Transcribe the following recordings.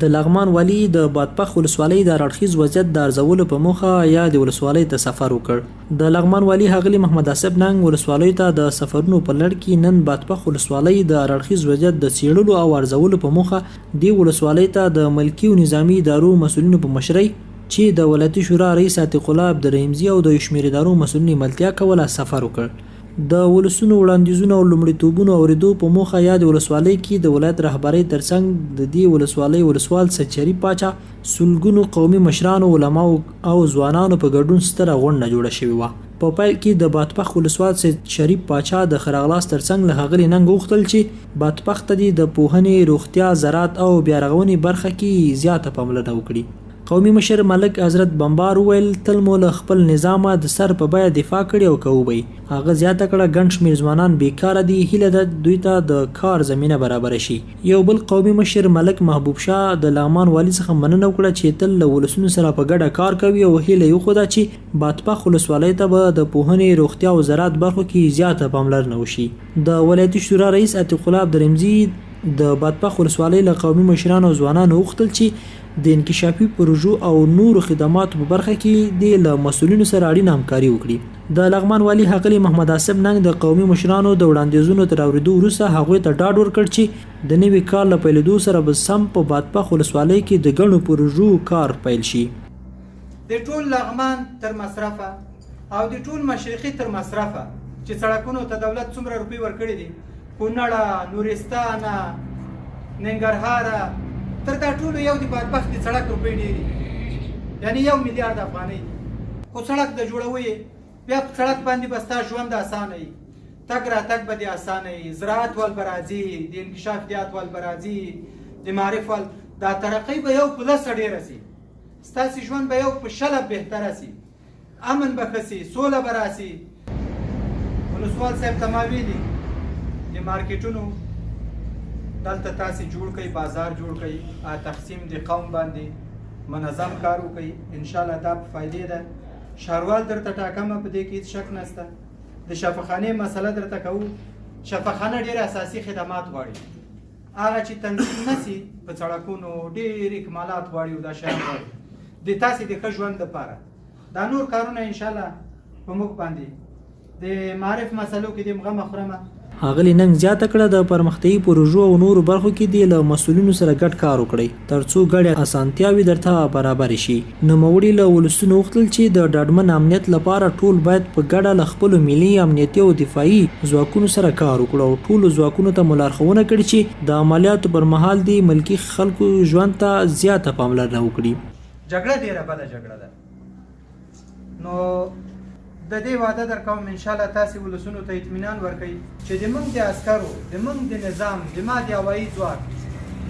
د لغمان والي د بادپښ ولسوالۍ د هراړخیز وضعیت د ارزولو په موخه یادې ولسوالۍ ته سفر وکړ. د لغمان والي ښاغلي محمد آصف ننګ ولسوالیو ته د سفرونو په لړ کې نن بادپښ ولسوالۍ د هراړخیز وضعیت د څېړلو او ارزولو په موخه دې ولسوالۍ ته د ملکي او نظامي ادارو مسؤلینو په مشرۍ چې د ولایتي شورا رئیس عتیق الله عبدالرحیمزي او د یوشمېر ادارو مسؤلینو یې ملتیا کوله سفر وکړ. د ولسونو وړاندیزونو او لومړیتوبونو اورېدو په موخه یادې ولسوالۍ کې د ولایت رهبرۍ ترڅنګ د دې ولسوالۍ ولسوال سید شریف پاچا، سلګونو قومي مشرانو، علماوو او ځوانانو په ګډون ستره غونډه جوړه شوې وه. په پیل کې د بادپښ ولسوال سید شریف پاچا د ښه راغلاست ترڅنګ له ښاغلي ننګ وغوښتل چې بادپښ ته دې د پوهنې، روغتیا، زراعت او بیارغونې برخه کې زیاته پاملرنه وکړي. قومي مشر ملک حضرت بمبار وویل، تل مو له خپل نظامه د سر په بیه دفاع کړې او کوو به یې. هغه زیاته کړه، ګڼ شمېر ځوانان بې کاره دي، هیله ده دوی ته د کار زمینه برابره شي. یو بل قومي مشر ملک محبوب شاه د لغمان والي څخه مننه وکړه چې تل له ولسونو سره په ګډه کار کوي او هیله یې وښوده چې بادپښ ولسوالۍ ته به د پوهنې، روغتیا او زراعت برخو کې زیاته پاملرنه وشي. د ولایتي شورا رئیس عتیق الله عبدالرحیمزي د بادپښ ولسوالۍ له قومي مشرانو او ځوانانو وغوښتل چې د انکشافي پروژو او نورو خدماتو په برخه کې دې له مسؤلینو سره اړینه همکاري وکړي. د لغمان والي ښاغلي محمد آصف ننګ د قومي مشرانو د وړاندیزونو تر اورېدو وروسته هغوی ته ډاډ ورکړ چې د نوي کال له پیلېدو سره به سم په بادپښ ولسوالۍ کې د ګڼو پروژو کار پیل شي. د ټول لغمان تر مصرفه او د ټول مشرقي تر مصرفه چې سړکونو ته دولت څومره روپۍ ورکړي دي، کونړه، نورستانه، ننګرهاره، تر دا ټولو یو د بادبخت د سړک روپۍ ډېرې دي، یعنی یو میلیارد افغانۍ دي. خو سړک د جوړوي، بیا په سړک باندې به ستا ژوند اسانه وي، تګ راتګ به دې اسانه وي، زراعت وال به راځي، د انکشاف دیات وال به راځي، د معارف وال، دا ترقۍ به یو په لسه ډېره سي، ستاسې ژوند به یو په شله بهتره سي. امن به ښه سي، سوله به راسي. ولسوال صاحب ته ما ویلي د مارکیټونو دلته تاسې جوړ کړئ، بازار جوړ کړئ، تقسیم د قوم باندې منظم کار وکړئ، انشاءالله دا په فایدې ده. ښاروال درته ټاکمه، په دې کې هیڅ شک نشته. د شفاخانې مسله درته کوو، شفاخانه ډېر اساسي خدمات غواړي، هغه چې تنظیم نسی په سړکونو ډېر اکمالات غواړي او دا شیان غواړي د تاسې د ښه ژوند لپاره. دا نور کارونه ان شاء الله په موږ باندې د معارف مسلو کې دې غمه خورمه. ښاغلي ننګ زیاته کړه، د پرمختیايي پروژو او نورو برخو کې دې له مسؤلینو سره ګډ کار وکړئ، ترڅو ګډې اسانتیاوې درته برابرې شي. نوموړي له ولسونو وغوښتل چې د ډاډمن امنیت لپاره ټول باید په ګډه له خپلو ملي، امنیتي او دفاعي ځواکونو سره کار وکړو او ټولو ځواکونو ته مو لارښوونه کړې چې د عملیاتو پر مهال دې ملکي خلکو ژوند ته زیاته پاملرنه وکړي. جګړه ډیره بده جګړه ده نو د دې وعده درکوم ان شاء الله تاسو ولسونو ته اطمینان ورکړئ چې د موږ د عسکرو، د موږ د نظام، د ما د هوایي ځواک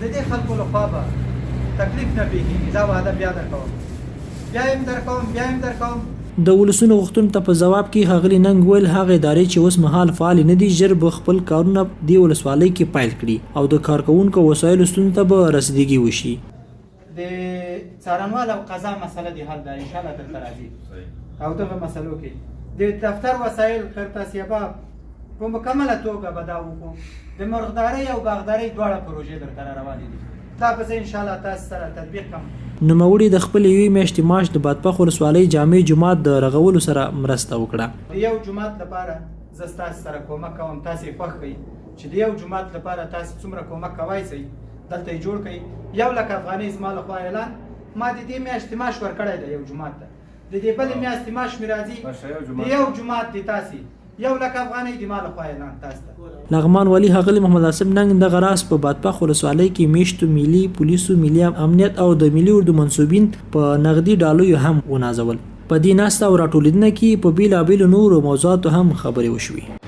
د دې خلکو له خوا به تکلیف نه پیښیږي. دا وعده بیا درکوم، بیا هم درکوم، بیا هم درکوم. د ولسونو غوښتنو ته په ځواب کې ښاغلي ننګ وویل، هغه ادارې چې اوس مهال فعالې نه دي ژر به خپل کارونه دې ولسوالۍ کې پیل کړي او د کارکوونکو او وسایلو ستونزو ته به رسیدګي وشي. د څارنوال او قضا مسله دی حل ده ان شاء الله درته راځي او دغه مسلو کې د دفتر وسایل قرطاسیه باب په مکمله توګه به دا وکړو. د مرغدارۍ او باغدارۍ دواړه پروژې درته را روانې دي، دا به زه ان شاء الله تاسو سره تطبیق کړم. نوموړي د خپلې یوې میاشتې معاش د بادپښ ولسوالۍ جامع جومات د رغولو سره مرسته وکړه. د یو جومات لپاره زه ستاسو سره کومک کوم، تاسو یې خوښ کړئ چې د یو جومات لپاره تاسو څومره کومک کوای شئ دلته یې جوړ کړئ. یو لک افغانۍ زما له خوا اعلان، ما د دې میاشتې معاش ورکړی دی یو جومات ته، د دې بلې میاشتې معاش مې راځي د یو جومات د تاسې یو لک افغانۍ د ما له خوا اعلان تاسو ته. لغمان والي ښاغلي محمد عاصم ننګ دغه راز په بادپښ ولسوالۍ کې میشتو ملي پولیسو، ملي امنیت او د ملي اردو منسوبین په نغدي ډالیو هم ونازول. په دې ناسته او راټولېدنه کې په بېلابېلو نورو موضوعاتو هم خبرې وشوې.